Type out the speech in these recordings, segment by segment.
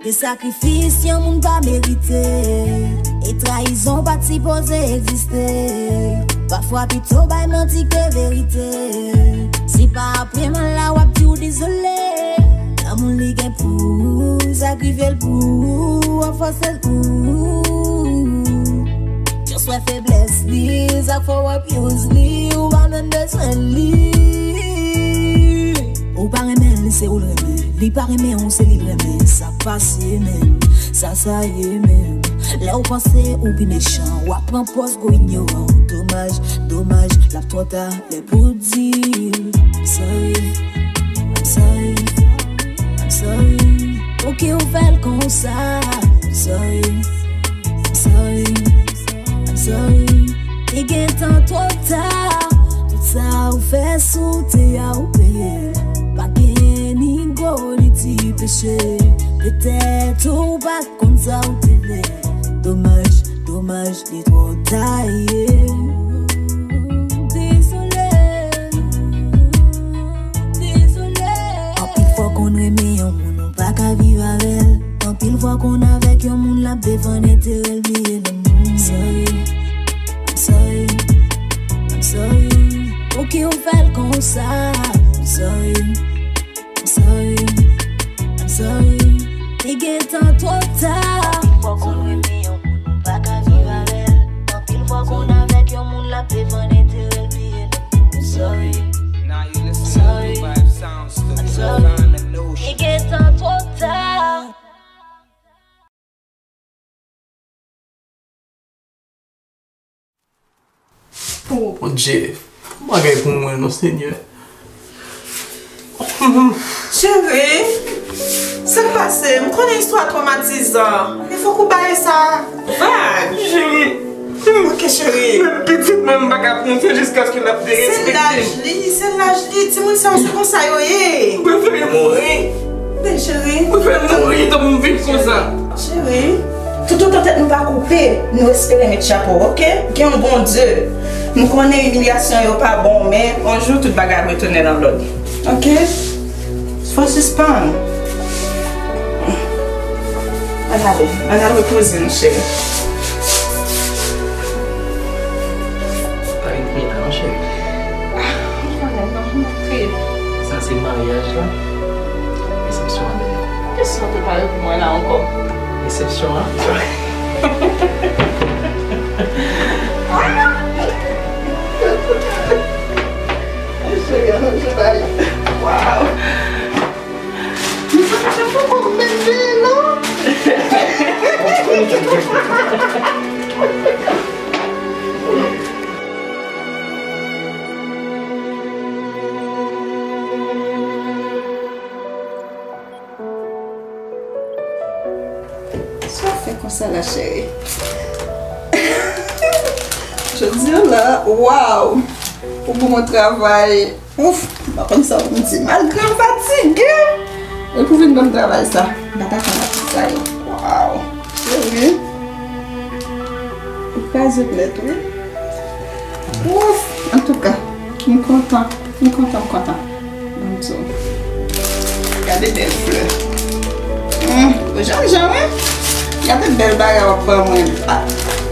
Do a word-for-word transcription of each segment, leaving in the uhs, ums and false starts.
Gen sakrifis yon moun pa merite, e trayizon pa t sipoze egziste. Pafwa pito bay manti ke verite. Si pa apre mal la w ap di w dezole. Lanmou li gen pou ou, sa k rive l pou ou, w ap fòse l pou ou. Just wè feblès li, sa k fè w ap use li, ou pa menm bezwen li. Ou pa renmen l, se ou l renmen. Li pa renmen ou, se li l renmen. Sa k pase menm, sa sa ye menm. Lè ou panse ou pi mechan, w ap pran pòz gwo inyoran. Domaj, domaj, l ap twò ta. Lè pou di l, I'm sorry, I'm sorry, I'm sorry. Pouki ou fè l konsa? I'm sorry, I'm sorry, I'm sorry. Li gentan twò ta. Tout sa ou fè sou tè a ou peye l. Pa gen ni gwo ni ti peche. Petèt ou pa t konn sa ou te vle. Domaj, domaj, li twò ta ye. Dezole, dezole. Anpil fwa konn renmen yon moun, ou pa ka viv avè l. Anpil fwa konn avèk yon moun, l ap defann enterè l, bliye lanmou. I'm sorry, I'm sorry, I'm sorry. Pouki ou fè l konsa? I'm sorry, I'm sorry, I'm sorry. Li gentan twò ta. Anpil fwa konn renmen yon moun, ou pa ka viv avè l. Anpil fwa konn avèk yon moun, l ap defann enterè l, bliye lanmou. I'm sorry, I'm sorry, I'm sorry. Li gentan twò ta. O Bondye, fè yon bagay pou mwen non, Senyè. Cheri, sa k pase? M konnen istwa twomatizan, men fòk ou bay sa vag. Cheri, ok, cheri. Menm pitit mwen, m pa ka pran swen jiskaske l ap derespekte m. Se laj li, se laj li. Timoun sa yo, se konsa yo ye. M prefere mouri. Men cheri. M prefere mouri tanpri m viv konsa. Cheri, toutotan tèt nou pa koupe, nou espere met chapo, oke? Gen yon Bondye. M konnen imilyasyon yo pa bon, men yon jou tout bagay ap retounen nan lòd. Oke? Fò sispann. Ann ale, ann al repoze n, cheri. Pa vin kriye la non, cheri. Ah, m konnen, non, m ap kriye. Sa se maryaj la. Resepsyon an dèyè. Kisa w prepare pou mwen la ankò? Resepsyon an. Cheri, an ranje bagay. Waw. Mesye, mesye poko menm veye non. Sa w fè konsa la, cheri? Jodi a la, waw! Ou ban mwen travay. Ouf, m pa konn sa pou m di. Malgre m fatige, epi w vin ban m travay sa. M pa ta konn ap fè sa yo. Waw, cheri. Ou kraze m nèt, wi. Ouf, antouka, m kontan, m kontan, m kontan. Ban m di w. Gade bèl flè. Hmm, ou jènjan, wi. Gade bèl bagay w ap ban mwen. Ah,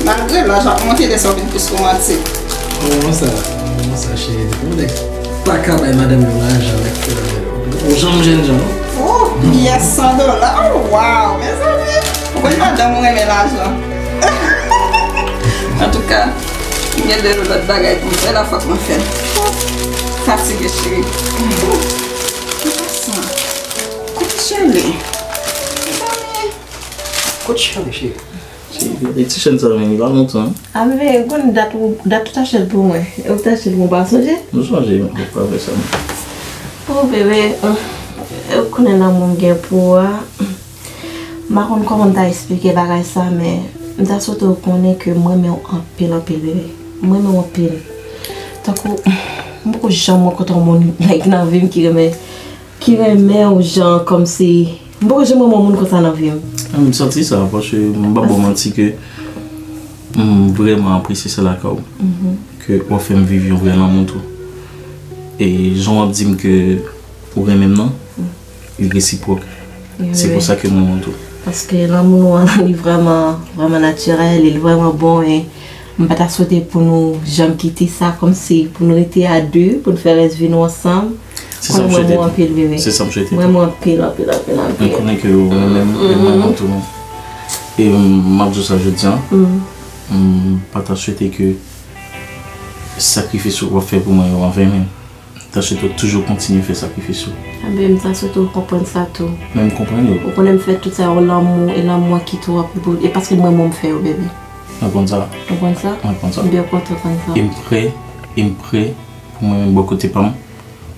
malgre laj ap monte, lè sa w vin plis romantik. Moman sa, moman sa, cheri, depi yon nèg pa ka bay madanm li lajan, nèg fè bagay. Ou janm jènjan, non? Oh, pyès san dola. Oh, waw, mezanmi. Ou konn madanm ou renmen lajan. Antouka, m gen de lòt bagay pou m fè la, fòk mwen fè l. Fatige, cheri. Kote Shirley? Mezanmi. Kot Shirley, cheri? Cheri, e ti chèn sa menm, li pa bon tou, non? A, bebe, konn dat ou, dat ou t achte l pou mwen. Ou t achte l pou mwen, pa sonje? M sonje, men ou pa fè sa, non. O, bebe, ou konnen lanmou m gen pou ou a. M pa konn kòman m ta esplike bagay sa, men m ta swete w konnen ke m renmen w anpil, anpil, bebe. M renmen w anpil. Tankou, m poko janm rankontre yon moun, like, nan vi m ki renmen ki renmen w jan kòmsi, m poko janm renmen yon moun konsa nan vi m. M santi sa, paske m pa ba w manti ke m vrèman apresye sa lakay w. Ke w ap fè m viv yon vrè lanmou tou. E jan w ap di m ke ou renmen m nan, li resipwòk. Se pou sa ke m renmen w tou. Paske lanmou nou an, li vrèman, vrèman natirèl, li vrèman bon, e m pa ta swete pou nou janm kite sa, kòmsi pou nou rete a de, pou nou fè rès vi nou ansanm. Se sa m swete tou. Mwen, mwen anpil, bebe. Se sa m swete tou. Mwen, mwen anpil, anpil, anpil, anpil. Mwen konnen ke ou menm, menm, menm mwen tou, non. E m ap di w sa jodi a, m pa ta swete ke sakrifis ou w ap fè pou mwen yo anven, men. M ta swete w toujou kontinye fè sakrifis ou. Enben, m ta swete w konprann sa tou. Men m konprann yo. Ou konnen m fè tout sa yo lanmou, e lanmou an ki twòp, e paske m renmen w m fè yo, bebe. Mwen konn sa. Ou konn sa? Mwen konn sa. M byen kontan konn sa. E m prè, e m prè pou mwen menm bò kote pa m,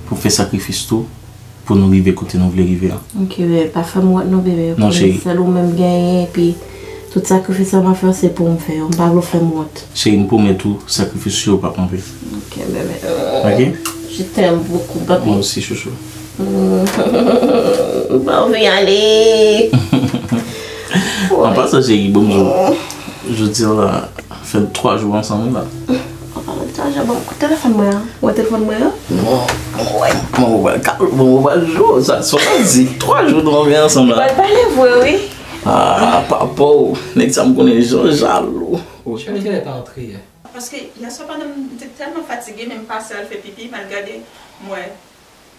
pou fè sakrifis tou, pou nou rive kote nou vle rive a. Ok, bebe, pa fè m wont non, bebe. Non, cheri. Sèl ou menm genyen, epi tout sakrifis sa m ap fè, se pou m fè yo. M pa vle w fè m wont. Cheri, m pwomèt ou, sakrifis ou yo p ap manke. Ok, bebe. Ok? Je t'aime beaucoup, papi. Mwen osi, chouchou. M pa anvi ale. An pasan, cheri, bon, m di w, jodi a la, fè twa jou ansanm, wi, la. An palan de twa jou, bon, telefòn mwen an. Ou wè telefòn mwen an? Non, mwen wè, mwen wè, mwen wè jou, sa, sa w di, twa jou nou anvi ansanm la. Li pral pale vre, wi. Ah, papa w, nèg sa m konnen jan jalou. Cheri, kilè pa antre yè? Paske yè swa pandan m te tèlman fatige, men m pase al fè pipi, m al gade, m wè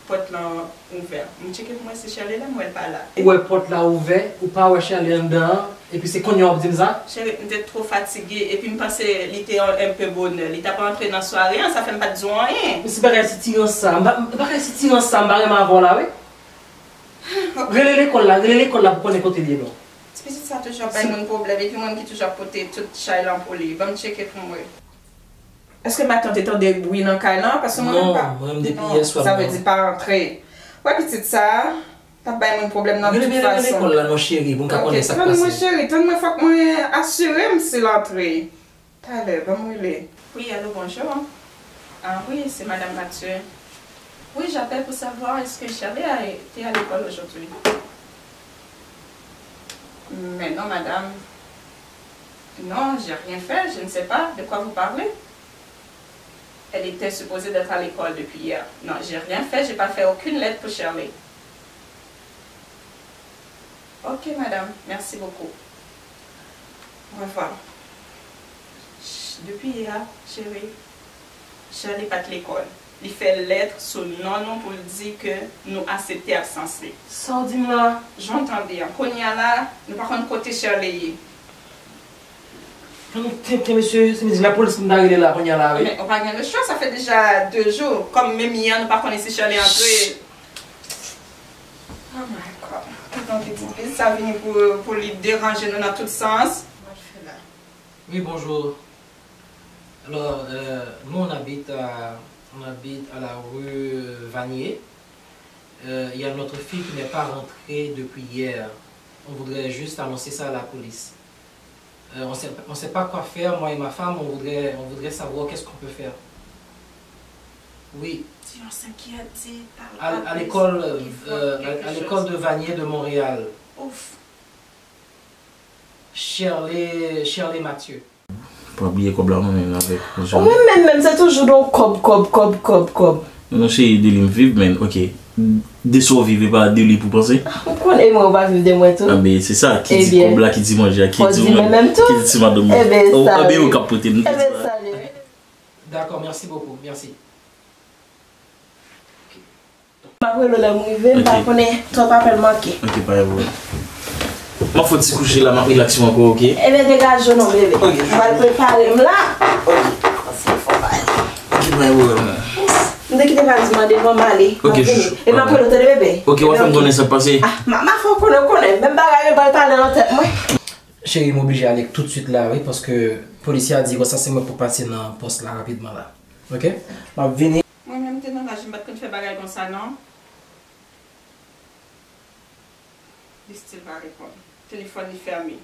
pòt lan ouvè. M tcheke pou m wè si Shirley la, m wè l pa la. Ou wè pòt la ouvè, ou pa wè Shirley anndan an, epi se kounye a w ap di m sa? Cheri, m te twò fatige, epi m panse li te yon, enpe bonè. Li t ap rantre nan sware an, sa fè m pa t di w anyen. Men se bagay sitirans sa, m pa, bagay sitirans sa, m pa renmen avè w la, wi. Rele lekòl la, rele lekòl la pou konnen kote l ye non. Ti pitit sa toujou ap bay moun pwoblèm, epi mwen ki toujou ap pote tout chay lan pou li. Ban m tcheke pou m wè. Èske maten w te tande bri nan kay lan? Paske mwen menm pa. Non, mwen menm depi yè swa m pa. Sa vle di pa antre. Wè pitit sa, t ap bay moun pwoblèm nan tout fason. Rele, rele lekòl la non cheri, pou m ka konnen sa k pase. Ok, tann mwen cheri, tann mwen, fòk mwen asire m si l antre. Talè, ban m rele. Oui, allô, bonjour. Ah oui, c'est Madame Mathieu. Oui, j'appelle pour savoir est-ce que Shirley a été à l'école aujourd'hui. Mais non, madame. Non, j'ai rien fait, je ne sais pas de quoi vous parlez. Elle était supposée d'être à l'école depuis hier. Non, j'ai rien fait, j'ai pas fait aucune lettre pour Shirley. Ok, madame, merci beaucoup. Au revoir. Ch-, depi yè, cheri, Shirley pa t lekòl. Li fè lèt sou non nou pou l di ke nou aksepte absans li. Sa w di m la? Jan w tande an. Kounye a la, nou pa konn kote Shirley ye. Ann nou tenten, mesye, se mezi lapolis pou m ta rele la, kounye a la, wi. Men, ou pa gen lechwa, sa fè deja de jou. Kòm menm yè, nou pa konnen si Shirley antre. Oh my God. Kòman pitit sa vini pou, pou li deranje nou nan tout sans? Mwen fè la. Oui, bonjour. Alors, euh, nous, on habite à, on habite à la rue Vanier. Euh, il y a notre fille qui n'est pas rentrée depuis hier. On voudrait juste annoncer ça à la police. Euh, on sait, on sait pas quoi faire, moi et ma femme, on voudrait, on voudrait savoir qu'est-ce qu'on peut faire. Oui. Si on s'inquiète, dis, parle pas plus. À, à l'école, euh, à, à l'école de Vanier de Montréal. Ouf. Shirley, Shirley Mathieu. Pa bliye kòb la, mwen menm avèk Jean. Ou menm, menm, menm, se toujou nan kòb, kòb, kòb, kòb, kòb. Non, cheri, de li m viv, men, ok. De sa w viv, e pa de li pou panse. Ah, ou konnen, e mwen, ou pa viv de mwen tou. Anben, se sa, ki di kòb la, ki di manje a, ki di ou menm, ki di ti madanm ou. Anben, ou k ap pote m. Anben, sa li ye. Dakò, mèsi bokou, mèsi. M ap rele w lè m rive, m pa konnen twòp apèl manke. Ok, pa gen pwoblèm. M ap fè yon ti kouche la, m ap relax mwen ankò, ok? Ebyen, degaje w non, bebe. Ok. M pral prepare m la. Ok. Ok, pa gen pwoblèm. M te kite valiz mwen devan m ale. Ok, chouchou. E m ap rele w tande, bebe. Ok, w ap fè m konnen sa k pase. Ah, m a, m a fè w konnen, w konnen. Menm bagay yo pral pale nan tèt mwen. Cheri, m oblije ale toutswit la, wi, paske polisye a di yo sanse mwen pou pase nan pòs la rapidman la. Ok? M ap vini. Mwen menm te nan laj, m pa t konn fè bagay konsa non. Li still pa reponn. Telefòn li fèmen.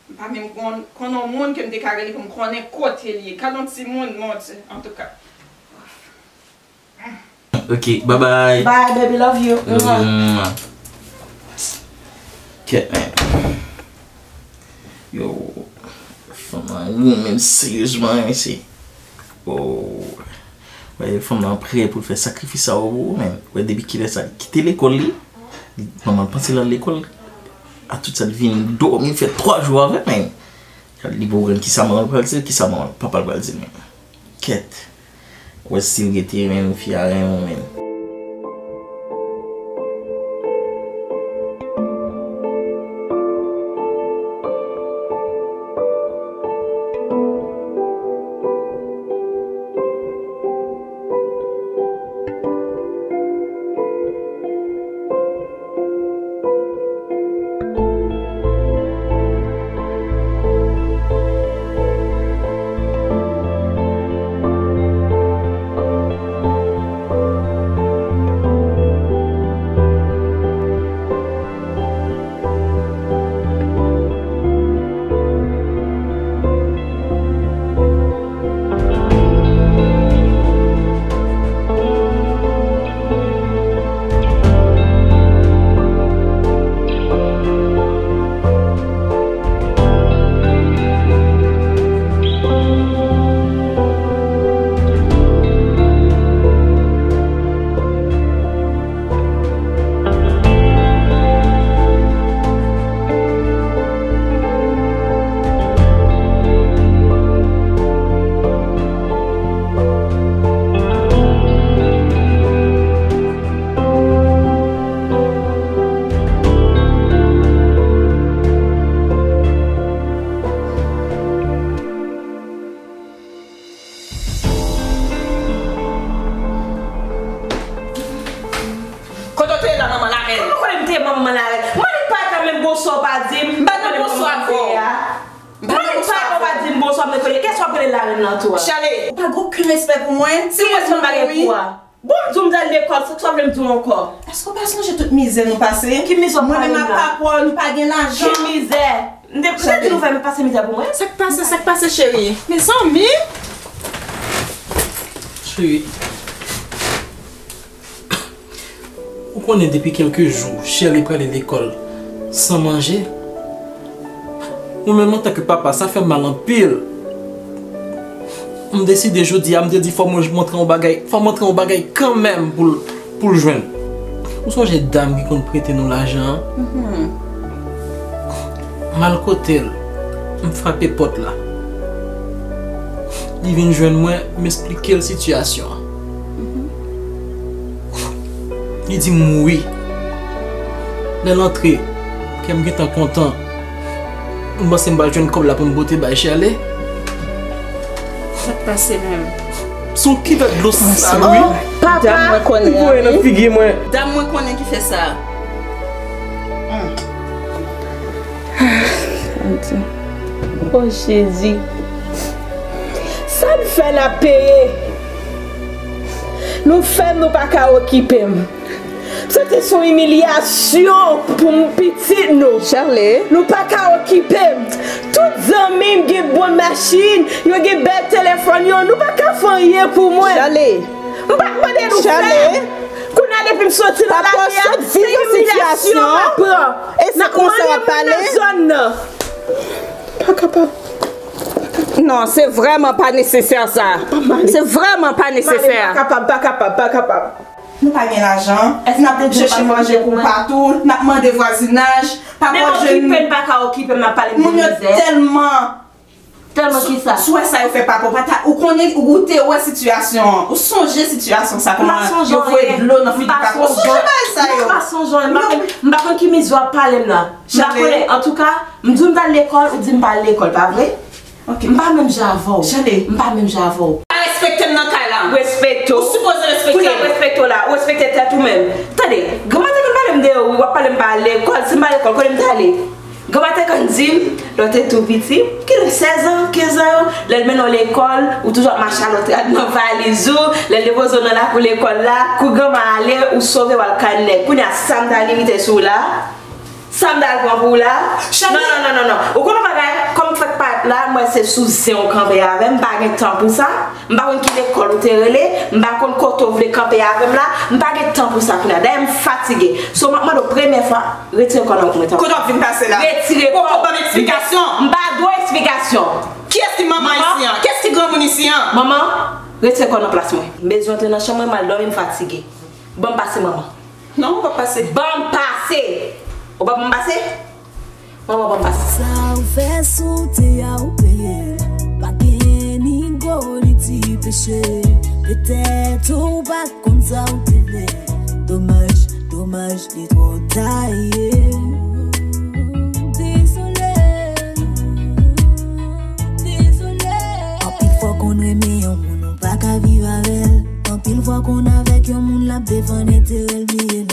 M pa menm konn, konn yon moun ke m te ka rele pou m konnen kote l ye. Gad yon timoun, Bondye. Antouka. Ok, bye bye. Bye, baby, love you. Love you. Mwah. Kèt, man. Yo, fanm nan gou, men seryezman, mesye. Oh. Wè, fanm nan prè pou l fè sakrifis sa yo pou ou, men. Wè, depi kilè sa li kite lekòl li, manman l panse l al lekòl. A tout sa, l vin dòmi, l fè twa jou avè m, men. Li poko konn kisa manman l pral di l, kisa manman papa l pral di l, men. Kèt. Ou wè si l rete, men, fi a renmen w, men. Kote w te ye la, manman Larèn? Kòman konnen m te ye, manman Larèn? Mwen li pa ta menm bonswa w pa di m. M pa nan bonswa avè w. M pa nan bonswa avè w. Mwen li pa ta w pa di m bonswa, m rekole. Kiyès w ap rele Larèn nan tou a? Chale, ou pa gen okenn respè pou mwen. Si mwen se m pa gen pou a. Bon, m di w m t al lekòl, sa w vle m di w ankò? Èske w pa sonje tout mizè nou pase? Ki mizè w ap pale m la? Mwen menm ak papa w, nou pa gen lajan. Ki mizè? M te, m te di nou fè m pase mizè pou mwen. Sa k pase, sa k pase, cheri? Mezanmi! Cheri, ou konnen depi kèlke jou, Shirley prale lekòl san manje? Mwen menm, antanke papa, sa fè m mal anpil. M deside jodi a, m te di fò mwen montre yon bagay, fò montre yon bagay kanmenm pou l, pou l jwenn. Ou sonje dam ki konn prete nou lajan an? Mhm. M al kote l, m frape pòt la. Li vin jwenn mwen, m esplike l sitiyasyon an. Mhm. Li di m wi. Lè l antre, kè m gentan kontan. M panse m pral jwenn kòb la pou m pote bay Shirley. Sa k pase menm? Se yon kivèt dlo sal wi. Oh, papa! Dam mwen konnen an, wi. Li voye nan figi mwen. Dam mwen konnen ki fè sa. Hmm. Oh, Jezi. Sa n fè n ap peye. Nou fè m, nou pa ka okipe m. Sa te son imilyasyon pou m pitit nou. Shirley. Nou pa ka okipe m. Tout zanmi m gen bon machin, yo gen bèl telefòn yo. Nou pa ka fè anyen pou mwen. Shirley. M pa t mande nou fè. Shirley. Kounye a depi m soti nan lari a, se imilyasyon m ap pran. E se konsa w ap pale? Nan zòn nan. Pa kapab. Non, se vrèman pa nesesè sa. Se vrèman pa nesesè. Pa kapab, pa kapab, pa kapab. Nou pa gen lajan. Èske n ap chèche manje pou patou, n ap mande vwazinaj, pa pran jwenn. Menm okipe n pa ka okipe m, n ap pale m de mizè. Moun yo tèlman. Tèlman kisa? Si w wè sa yo fè papa w, pa ta, ou konnen, ou te wè sitiyasyon an, ou sonje sitiyasyon sa, kòman yo voye dlo nan figi papa w. Ou sonje bagay sa yo? M pa sonje anyen, m pa konn, m pa konn ki mizè w ap pale m nan. M pa konnen, antouka, m di w m t al lekòl, ou di m pa al lekòl, pa vre? Ok. M pa menm jan avè w. Chale. M pa menm jan avè w. Pa respekte m nan kay la. Respekte w. Ou sipoze respekte m. Kounye a m respekte w la, ou respekte tèt ou menm. Tande, granma te konn pale m deyò wi, w ap pale m pa al lekòl, si m pa al lekòl, kote m t ale? Granma te konn di m, lè w te tou piti, kilè sèz an, kenz an yo, lè l mennen w lekòl, ou toujou ap mache a lòt rad nan valiz ou, lè l depoze w nan lakou lekòl la, kou granma ale, ou sove w al kay nèg. Kounye a, sa m ta limite sou w la? Sa m ta al pran pou w la? Non, non, non, non, non. Ou konn yon bagay, kòm m fèk parèt la, m wè se sou zen w kanpe avè m, m pa gen tan pou sa. M pa konn ki lekòl ou te rele, m pa konn kote w vle kanpe avè m la, m pa gen tan pou sa kounye a. Dayè, m fatige. So, m ap mande w premye fwa, retire kò nan wout mwen tanpri. Kote w ap vin pase la? Retire kò w. Poko ban m eksplikasyon. M pa dwe w eksplikasyon. Kiyès ki manman isi an? Kiyès ki granmoun isi an? Manman, retire kò w nan plas mwen. M bezwen antre nan chanm mwen, m al dòmi, m fatige. Ban m pase, manman. Non, ou p ap pase. Ban m pase! Ou p ap ban m pase? Manman pa fasil. Sa ou fè sou te a ou peye l. Pa gen ni gwo ni ti peche. Petèt ou pa konn sa ou te vle. Domaj, domaj, li twò ta ye. Dezole, dezole. Anpil fwa konn renmen yon moun ou pa ka viv avè l. Anpil fwa konn avèk yon moun l ap defann enterè l bliye